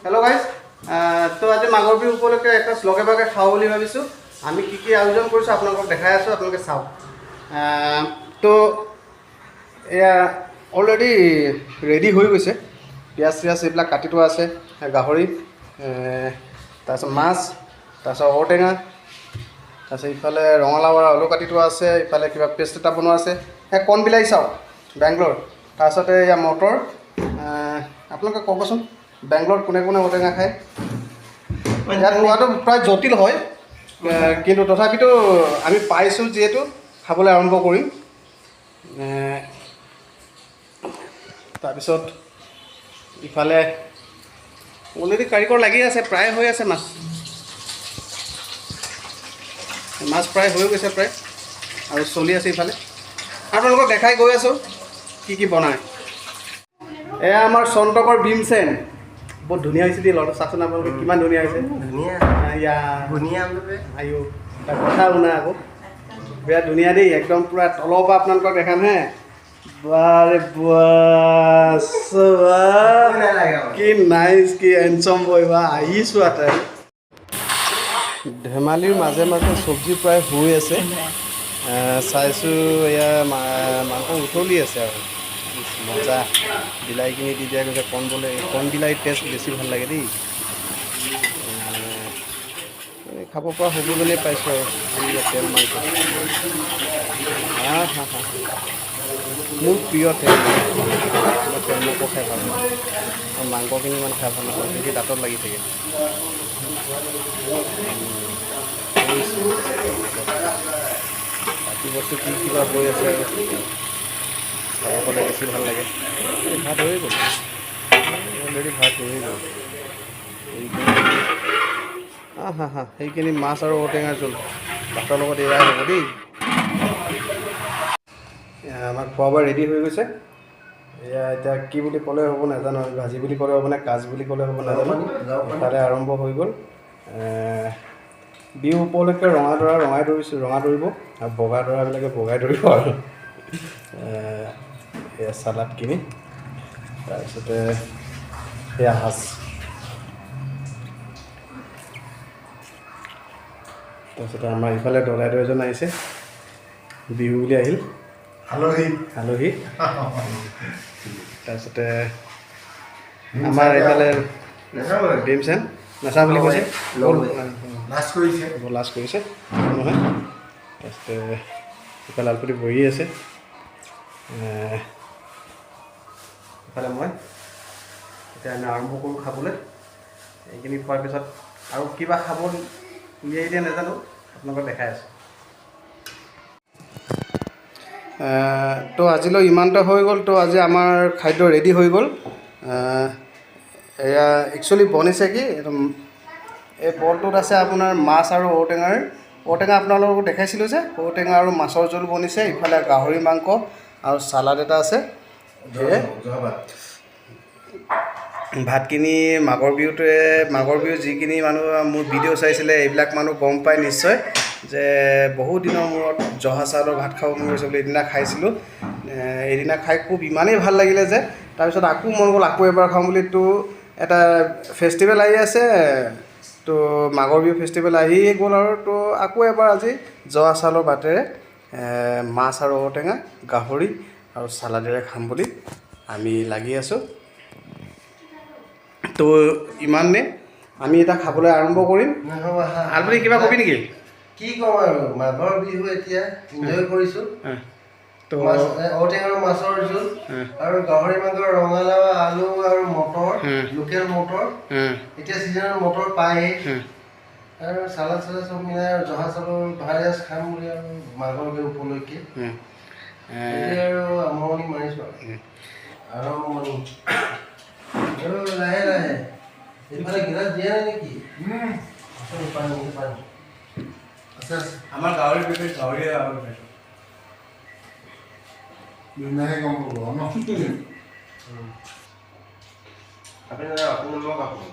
Hello' guys, তো আজি মাঘৰ বিহু উপলক্ষে এসাঁজ লগে ভাগে খাওঁ বুলি ভাবিছোঁ। আমি কি কি আয়োজন কৰিছোঁ আপোনালোকক দেখাই আছোঁ, আপোনালোকে চাওক। তো এয়া অলৰেডি ৰেডি হৈ গৈছে, পিঁয়াজ চিয়াজ এইবিলাক কাটি থোৱা আছে, গাহৰি, তাৰপিছত মাছ, তাৰপিছত ঔটেঙা, তাৰপিছত ইফালে ৰঙালাও আৰু আলু কাটি থোৱা আছে, ইফালে কিবা পেষ্ট এটা বনোৱা আছে। সেই কণ বিলাহী চাওক বেংগলোৰ, তাৰপিছতে এয়া মটৰ। আপোনালোকে ক'বচোন বেংগলোৰত কোনে কোনে ঔটেঙা খায়? ইয়াত খোৱাটো প্ৰায় জটিল হয়, কিন্তু তথাপিতো আমি পাইছোঁ যিহেতু খাবলৈ আৰম্ভ কৰিম। তাৰপিছত ইফালে অলৰেডি কাৰিকৰ লাগি আছে, প্ৰায় হৈ আছে মাছ, মাছ প্ৰায় হৈ গৈছে প্ৰায়, আৰু চলি আছে ইফালে। আপোনালোকক দেখাই গৈ আছোঁ কি কি বনায়। এয়া আমাৰ চন্তকৰ ভীমসেন, বহুত ধুনীয়া হৈছে দেই ল'ৰাটো, চাওকচোন আপোনালোকে কিমান ধুনীয়া হৈছে। ধুনীয়া। ইয়া। ধুনীয়া বোলে। আইঅ, তাৰ কথা শুনা আকৌ, বিৰাট ধুনীয়া দেই, একদম পূৰা তলৰ পৰা আপোনালোকক দেখাম হে। বাৰে বাছ, কি নাইচ, কি হেণ্ডচম বয়, বা আহিছোঁ আটাই। ধেমালিৰ মাজে মাজে চব্জি প্ৰায় হৈ আছে, চাইছোঁ এয়া মাংস উতলি আছে আৰু মজা। বিলাহীখিনি দি দিয়া গৈছে, কণ বোলে কণ বিলাহীৰ টেষ্ট বেছি ভাল লাগে দেই। খাব পৰা হ'ব বুলিয়ে পাইছোঁ আৰু এইয়া তেল মাংস। হা হা হা, মোৰ প্ৰিয় তেল মাংস। মই তেল মাংস খাই ভাল পাওঁ, আৰু মাংসখিনি ইমান খাই ভাল নাপাওঁ, বেছি দাঁতত লাগি থাকে। বাকী বস্তু কি কিবা হৈ আছে আৰু খাব পালে বেছি ভাল লাগে। এই ভাত হৈয়ে গ'ল, অলৰেডি ভাত হৈয়ে গ'ল। হা হা হা, সেইখিনি মাছ আৰু ঔটেঙাৰ জোল ভাতৰ লগত এয়াই হ'ব দেই। আমাৰ খোৱা বোৱা ৰেডি হৈ গৈছে। এয়া এতিয়া কি বুলি ক'লে হ'ব নাজানো, ভাজি বুলি ক'লে হ'ব নে কাজ বুলি ক'লে হ'ব নাজানো। ইফালে আৰম্ভ হৈ গ'ল। বিহু উপলক্ষে ৰঙা দৰা ৰঙাই ধৰিছোঁ, ৰঙা ধৰিব, আৰু বগা দৰাবিলাকে বগাই ধৰিব আৰু। এয়া চালাডখিনি, তাৰপিছতে সেয়া সাজ, তাৰপিছতে আমাৰ ইফালে দদাইদেউ এজন আহিছে, বিহু বুলি আহিল। আলহী। আলহী। তাৰপিছতে আমাৰ এইফালে ভীমসেন নাচা বুলি কৈছে, লাজ কৰিছে, লাজ কৰিছে নহয়। তাৰপিছতে ইফালে আলপতি বহি আছে, ইফালে মই। এতিয়া আমি আৰম্ভ কৰোঁ খাবলৈ। এইখিনি খোৱাৰ পিছত আৰু কিবা খাব উলিয়াই দিয়া নাজানো, আপোনালোকক দেখাই আছোঁ। তো আজিলৈ ইমানতে হৈ গ'ল। তো আজি আমাৰ খাদ্য ৰেডি হৈ গ'ল। এয়া একচুৱেলি বনিছে কি, এই বলটোত আছে আপোনাৰ মাছ আৰু ঔটেঙাৰ, ঔটেঙা আপোনালোকক দেখাইছিলোঁ যে ঔটেঙা আৰু মাছৰ জোল বনিছে। ইফালে গাহৰি মাংস আৰু চালাড এটা আছে। সেয়ে ভাতখিনি মাঘৰ বিহুটোৱে, মাঘৰ বিহু যিখিনি মানুহ মোৰ ভিডিঅ' চাইছিলে এইবিলাক মানুহ গম পায় নিশ্চয় যে বহু দিনৰ মূৰত জহা চাউলৰ ভাত খাব মন গৈছে বুলি এদিনা খাইছিলোঁ। এদিনা খাই খুব ইমানেই ভাল লাগিলে যে তাৰপিছত আকৌ মন গ'ল আকৌ এবাৰ খাওঁ বুলি। তো এটা ফেষ্টিভেল আহি আছে, তো মাঘৰ বিহু ফেষ্টিভেল আহিয়ে গ'ল আৰু তো আকৌ এবাৰ আজি জহা চাউলৰ ভাতেৰে মাছ আৰু ঔটেঙা, গাহৰি আৰু চালাডেৰে খাম বুলি আমি লাগি আছোঁ। তো ইমানে আমি এতিয়া খাবলৈ আৰম্ভ কৰিম। আলপতি কিবা কবি নেকি? কি ক'ম আৰু, মাঘৰ বিহু এতিয়া এনজয় কৰিছোঁ। তো ঔটেঙা মাছৰ জোল আৰু গাহৰি মাংস, ৰঙালাও, আলু আৰু মটৰ, লোকেল মটৰ। এতিয়া ছিজনত মটৰ পায়েই, আৰু চালাড চালাড চব মিলাই আৰু জহা চাউলৰ ভাত এসাঁজ খাম বুলি আৰু মাঘৰ বিহু উপলক্ষে এতিয়া আৰু আৰম্ভণি মাৰিছোঁ আৰু আৰম্ভণি আৰু লাহে লাহে। এইফালে গিলাচ দিয়া নাই নেকি? পানী পানী আছে আছে। আমাৰ গাহৰি বিশেষ গাহৰিয়ে আৰু খাইছোঁ। ধুনীয়াকৈ গম পাব ন। আপুনি আপুনি মই কাপোৰ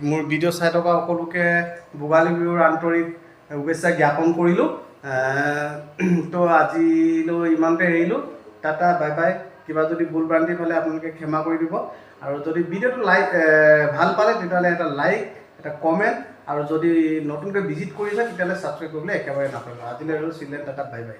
মোৰ ভিডিঅ' চাই থকা সকলোকে ভোগালী বিহুৰ আন্তৰিক শুভেচ্ছা জ্ঞাপন কৰিলোঁ। তো আজিলৈ ইমানতে এৰিলোঁ। Tata, bye bye. কিবা যদি ভুল ভ্ৰান্তি হ'লে আপোনালোকে ক্ষমা কৰি দিব। আৰু যদি ভিডিঅ'টো লাইক ভাল পালে, তেতিয়াহ'লে এটা লাইক, এটা কমেণ্ট, আৰু যদি নতুনকৈ ভিজিট কৰিছে, তেতিয়াহ'লে ছাবস্ক্ৰাইব কৰিবলৈ একেবাৰে নাপাহৰিব। আজিলৈ আৰু চিলেন, টাটা, বাই বাই।